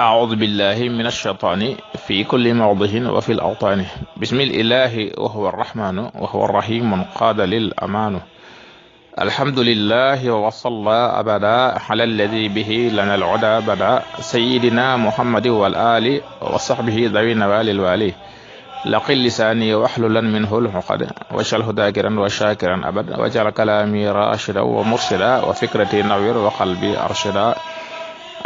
أعوذ بالله من الشيطان في كل موضع وفي الأوطان بسم الإله وهو الرحمن وهو الرحيم قاد للأمان الحمد لله وصلى أبدا على الذي به لنا العدا بدا سيدنا محمد والآل وصحبه ذوي النوال الوالي لقل لساني واحللا منه العقد واجعله ذاكرا وشاكرا أبدا واجعل كلامي راشدا ومرشدا وفكرتي نوير وقلبي أرشدا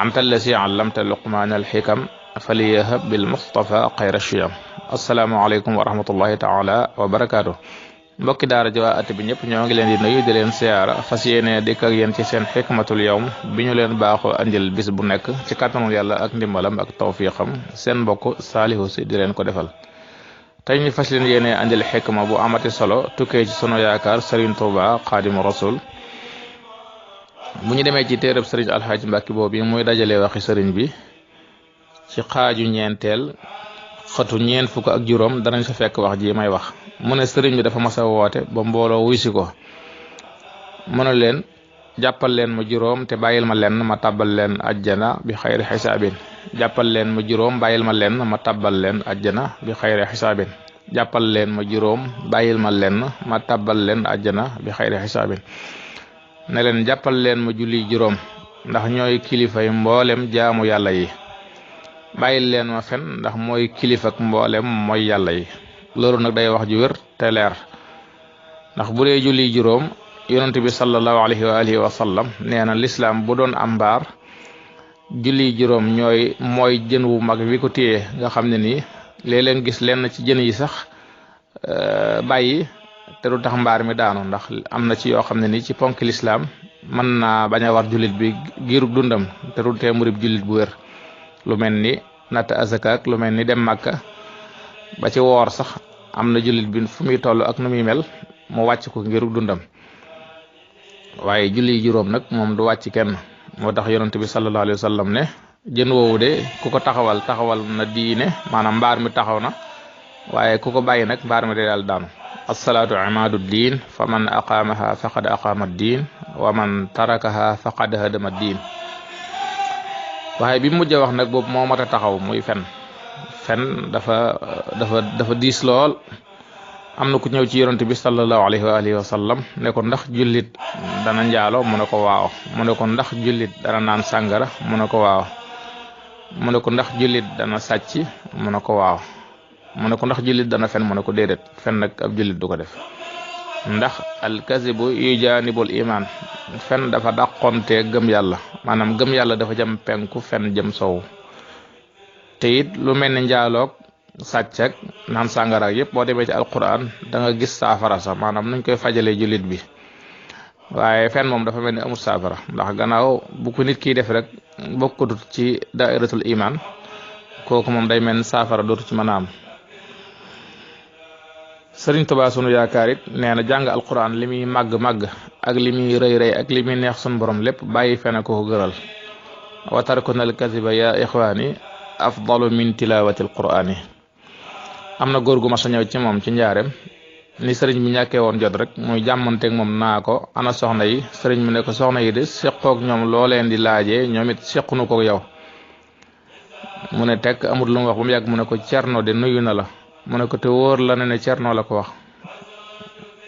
أنت الذي علمت لقمان الحكم فليهب بالمصطفى خير الشيم السلام عليكم ورحمة الله تعالى وبركاته mbokki daara ji waa at bi ñëpp ñoo ngi leen di nuyu di leen siyaara fas yéene dikk ak yéen ci seen xikmatul yawm bi ñu leen baaxoo andil bis bu nekk ci kàttanul yàlla ak ndimbalam ak tawfiqam seen mbokk Saalihu Si di leen ko defal tey ñu fas leen yéene andil xikma bu amati solo tukkee ci sunu yaakaar Serigne Touba Xaadimu Rasul bu ñu demee ci téereb Serigne Alxaaji Mbàkke boobu muy dajale waxi Serigne bi ci xaaju ñeenteel xatu ñeent fukk ak juróom danañ fa fekk wax ji may wax mu ne sëriñ bi dafa mas a woote ba mbooloo wuy si ko mu ne leen jàppal leen ma juróom te bàyyil ma lenn ma tàbbal leen ajjana bi xayri xisaabin jàppal leen ma juróom bàyyil ma lenn ma tàbbal leen ajjana bi xayri xisaabin jàppal leen ma juróom bàyyil ma lenn ma tàbbal leen ajjana bi xayri xisaabin ne leen jàppal leen ma julli juróom ndax ñooy kilifay mboolem jaamu yàlla yi bàyyil leen ma fen ndax mooy kilifak mboolem mooy yàlla yi loolu nag day wax ju wér te leer ndax bu dee julli juróom yonent bi sallallahu alayhi wa alihi wa sallam nee na lislaam bu doon am mbaar julli juróom mooy jën wu mag wi ko téye nga xam ne nii léeg-léeg gis lenn ci jën yi sax bàyyi te du tax mbaar mi daanu ndax am na ci yoo xam ne nii ci ponk lislaam mën naa bañ a war jullit bi giirub dundam te du tee murib jullit bu wér lu mel ni natt azaka lu mel ni dem Makka ba ci woor sax am na jullit bi fu muy toll ak nu muy mel mu wàcc ko ngir dundam waaye julli juróom nag moom du wàcc kenn moo tax yonent bi sallallahu alayhi wa sallam ne jën woowu de ku ko taxawal na diine maanaam mbaar mi taxaw na waaye ku ko bàyyi nag mbaar mi day daal daanu assalaatu imaadu diin fa man aqaamaha faqad aqaama diin wa man tarakaha faqad hadama diin waaye bi mujj wax nag boobu moo mat a taxaw muy fen dafa diis lool am na ku ñëw ci yonent bi sallallahu alayhi wa alihi wa sallam ne ko ndax jullit dana njaalo mu ne ko waaw mu ne ko ndax jullit dana naan sàngara mu ne ko waaw mu ne ko ndax jullit dana sàcc mu ne ko waaw mu ne ko ndax jullit dana fen mu ne ko déedéet fen nag ab jullit du ko def ndax alkazibu yujaanibul iman fen dafa dàqonte gëm yàlla maanaam gëm yàlla dafa jëm penku fen jëm sow te it lu mel ni njaaloog sàcc ak naan sàngara yëpp boo demee ci alquran da nga gis saafara sax maanaam nuñ koy fajalee jullit bi waaye fen moom dafa mel ni amul saafara ndax gannaaw bu ko nit kiy def rek bokkutut ci dairatul iman kooku moom day mel ni saafara dootu ci mën a am Sëriñ Tuubaa sunu yaakaar it nee na jàng alquran li muy màgg-màgg ak li muy rëy-rëy ak li muy neex sunu borom lépp bàyyi fene ko gëral wa tarkuna al kaziba ya ixwaani afdalu min tilawati alqurani am na góor gu ma sa ñëw ci moom ci njaareem ni sëriñ bi ñàkkee woon jot rek muy jàmmanteeg moom naa ko ana soxna yi sëriñ bi ne ko soxna yi de seqoog ñoom loo leen di laajee ñoom it sequnu ko yow mu ne tekk amul lu mu wax ba mu yàgg mu ne ko cerno de nuyu na la mu ne ko te wóor la ne cerno la ko wax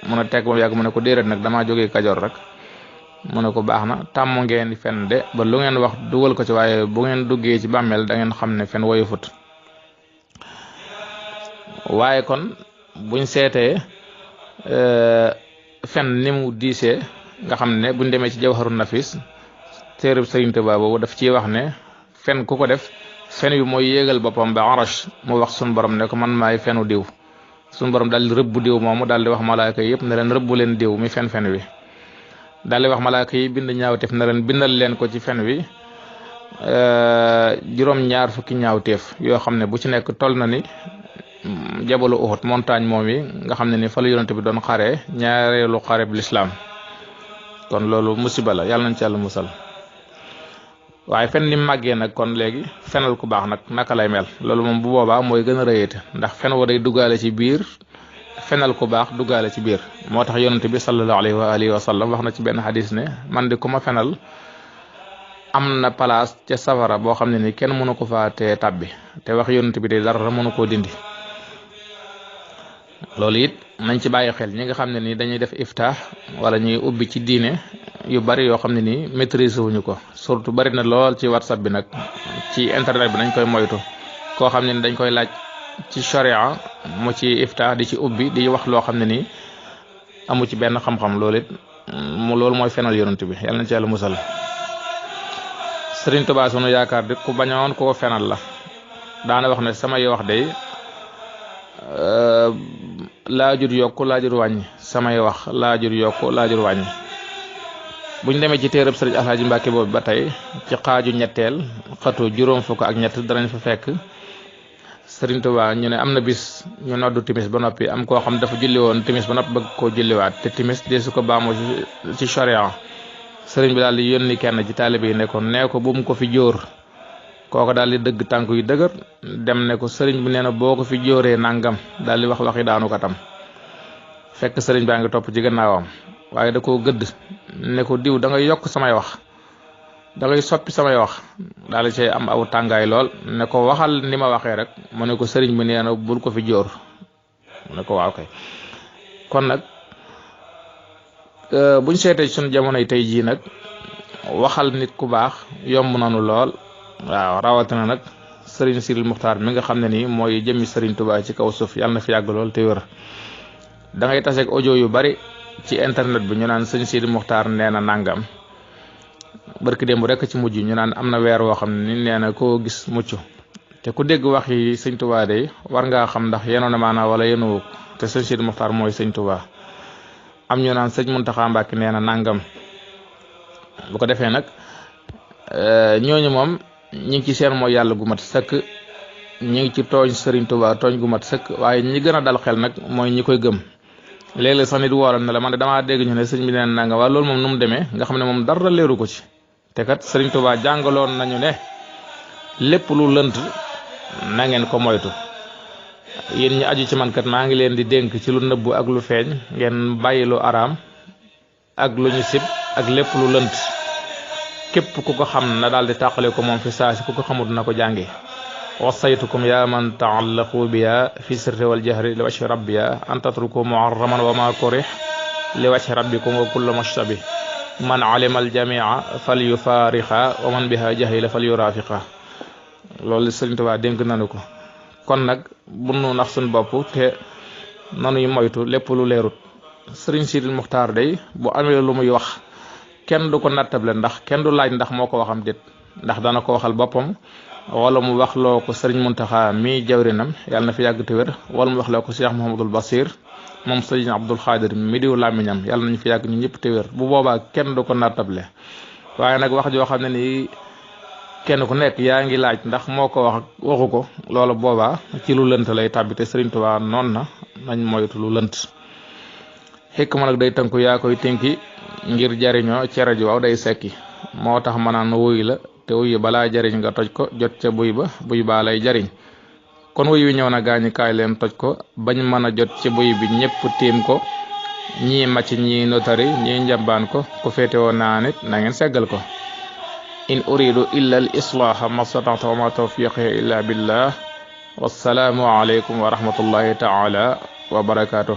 mu ne tekk ba mu yàgg mu ne ko déedéet nag damaa jógee Kajoor rek mu ne ko baax na tàmm ngeen di fen de ba lu ngeen wax dugal ko ci waaye bu ngeen duggee ci bàmmeel da ngeen xam ne fen woyofut waaye kon buñ seetee fen ni mu diisee nga xam ne buñ demee ci Jawharun Nafis téereb Sëriñ Tuubaa boobu daf ciy wax ne fen ku ko def fen bi mooy yéegal boppam ba arash mu wax sun borom ne ko man maay fenu diw sun borom daal di rëbb diw moomu daal di wax malaaka yëpp ne leen rëbbu leen diw mi fen wi daal di wax malaaka yi bind ñaawteef ne leen bindal leen ko ci fen wi juróom-ñaar fukki ñaawteef yoo xam ne bu ci nekk toll na ni jabalu Uhud montagne moom yi nga xam ne ni fa la yonent bi doon xaree ñaareelu xare bi lislaam kon loolu musiba la yàlla nañ ci yàlla musal waaye fen ni màggee nag kon léegi fenal ku baax nag naka lay mel loolu moom bu boobaa mooy gën a rëyate ndax fen wa day duggaale ci biir fenal ku baax duggaale ci biir moo tax yonent bi sallallahu alayhi wa alihi wa sallam wax na ci benn xadis ne man di ku ma fenal am na place ca safara boo xam ne ni kenn mënu ko faa te tabbi te wax yonent bi de dara mënu koo dindi loolu it nañ ci bàyyi xel ñi nga xam ne ni dañuy def iftaax wala ñuy ubbi ci diine yu bari yoo xam ne ni maîtrise wuñu ko surtout bari na lool ci whatsapp bi nag ci internet bi nañ koy moytu koo xam ne ni dañ koy laaj ci sharia mu ci iftaax di ci ubbi di wax loo xam ne ni amu ci benn xam-xam loolu it loolu mooy fenal yonent bi yàlla na ci yàlla musal. Sëriñ Tuubaa sunu yaakaar di ku bañoon koo fenal la daana wax ne samay wax day laajur yokku laajur wàññi samay wax laajur yokku laajur wàññi buñ demee ci téereb Sëriñ Alhaaji Mbàkke boobu ba tey ci xaaju ñetteel xatu juróom fukk ak ñett danañ fa fekk Sëriñ Tuubaa ñu ne am na bis ñu noddu timis ba noppi am koo xam dafa julli woon timis ba noppi bëgg koo julliwaat te timis deesu ko baamoo ci sharia sëriñ bi daal di yónni kenn ci taalibe yi ne ko nee ko bu mu ko fi jóor kooko daal di dëgg tànk yu dëgër dem ne ko sëriñ bi nee na boo ko fi jóoree nangam daal di wax waxi daanu katam fekk sëriñ baa ngi topp ci gannaawam waaye da koo gëdd ne ko diw da ngay yokk samay wax da ngay soppi samay wax daal di cay am aw tàngaay lool ne ko waxal ni ma waxee rek mu ne ko sëriñ bi nee na bul ko fi jóor mu ne ko waaw kay kon nag buñ seetee suñu jamonoy tey jii nag waxal nit ku baax yomb nanu lool waaw rawatina nag Serigne Sidil Muxtaar mi nga xam ne nii mooy jëmmi Serigne Touba ci kaw suuf yàlla na fi yàgg lool te wér da ngay taseeg audio yu bari ci internet bi ñu naan sëñ Sidil Muxtaar nee na nangam barki démb rek ci mujj ñu naan am na weer woo xam ne ni nee na koo gis mucc te ku dégg wax yi sëñ Touba de war ngaa xam ndax yenoon na maanaa wala yenuwu te sëñ Sidil Muxtaar mooy sëñ Touba. am ñu naan sëñ Muntaxa Mbàkke nee na nangam bu ko defee nag ñooñu moom ñi ngi ci seen mooy yàlla gu mat sëkk ñi ngi ci tooñ Sëriñ Tuubaa tooñ gu mat sëkk waaye ñi gën a dal xel nag mooy ñi koy gëm léeg-léeg sax nit wooral na la man de damaa dégg ñu ne sëñ bi nee na nangam waaye loolu moom nu mu demee nga xam ne moom dara leeru ko ci te kat Sëriñ Tuubaa jàngaloon nañu ne lépp lu lënt na ngeen ko moytu yéen ñi aju ci man kat maa ngi leen di dénk ci lu nëbbu ak lu feeñ ngeen bàyyi lu araam ak lu ñu sib ak lépp lu lënt képp ku ko xam na daal di tàqale ko moom fi saasi ku ko xamut na ko jànge wasaytukum ya man taallaqu biya fi sirri wal jahri li wajhi rabbiya an tatruku muharraman wa ma kurih li wajhi rabbikum wa kullu mushtabih man alima al jamia fal yufaariqa wa man biha jahila fal yurafiqa loolu Sëriñ Tuubaa dénk nanu ko kon nag bu nu nax suñ bopp te nanuy moytu lépp lu leerut Sëriñ Sidil Muxtaar day bu amee lu muy wax kenn du ko nattable ndax kenn du laaj ndax moo ko waxam déet ndax dana ko waxal boppam wala mu wax loo ko Sëriñ Muntaxa mi jawrinam yàlla na fi yàgg te wér wala mu wax loo ko Cheikh Mouhamadul Basir moom Sëriñ Abdul Xaadir mi diw làmmiñam yàlla nañu fi yàgg ñu ñëpp te wér bu boobaa kenn du ko nattable waaye nag wax joo xam ne nii kenn ku nekk yaa ngi laaj ndax moo ko wax waxu ko loolu boobaa ci lu lënt lay tàbbi te Sëriñ Tuubaa noon na nañ moytu lu lënt xikma nag day tënku yaa koy tënki ngir jariñoo cere ji waaw day sekki moo tax ma naan wuy la te wuy balaa jariñ nga toj ko jot ca buy baa lay jariñ kon wuy wi ñëw na gaañi kaay leen toj ko bañ mën a jot ci buy bi ñëpp tiim ko ñii màcc ñii notari ñii njambaan ko ku féete woon naa nit na ngeen seggal ko in uridu illa al islaha ma stata'tu wa ma tawfiqi illa billah wassalaamu alaykum wa rahmatullahi ta'ala wa barakatuh